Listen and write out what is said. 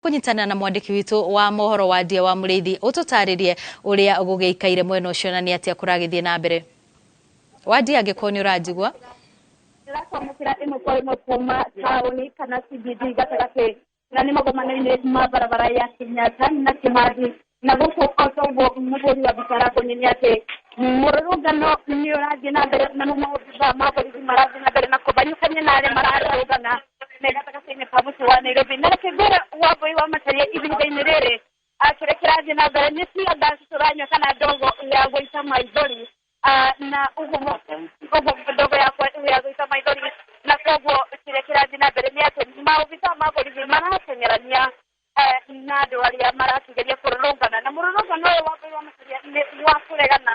Kũnyitanĩra na mwandĩki witũ wa mohoro wa Ndia wa Mũrĩithi ũtũtarĩrie ũrĩa gũgĩikaire mwena ũcio na nĩ atĩa kũragĩthiĩ na mbere. Wandia, angĩkorwo nĩ ũranjigua. Ndĩrakwamũkĩra ĩmwe kwa ĩmwe kuma taũni kana CBD gatagatĩ, na nĩ magomano-inĩ ma barabara ya Kenyatta na Kimathi. Na gũkũ o ta ũguo mũhũri wa mbica arakũnyia nĩ atĩ mũrũrũngano nĩ ũrathiĩ na mbere, na maobitha ma borithi marathiĩ na mbere na kũbanyũkania na arĩa mararũrũngana me gatagatĩ-inĩ ka mũciĩ wa Nairobi. Na reke ngwĩre, Wambũi wa Macharia, ihinda-inĩ rĩrĩ kĩrĩa kĩrathiĩ na mbere nĩ tear gas tũranyua kana ndogo ya gũita maithori, na ũguo ũguo ndogo ya gũita maithori. Na koguo kĩrĩa kĩrathiĩ na mbere nĩ atĩ maobitha ma borithi marateng'erania na andũ arĩa marakĩgeria kũrũrũngana, na mũrũrũngano ũyũ, Wambũi wa Macharia, nĩ wa kũregana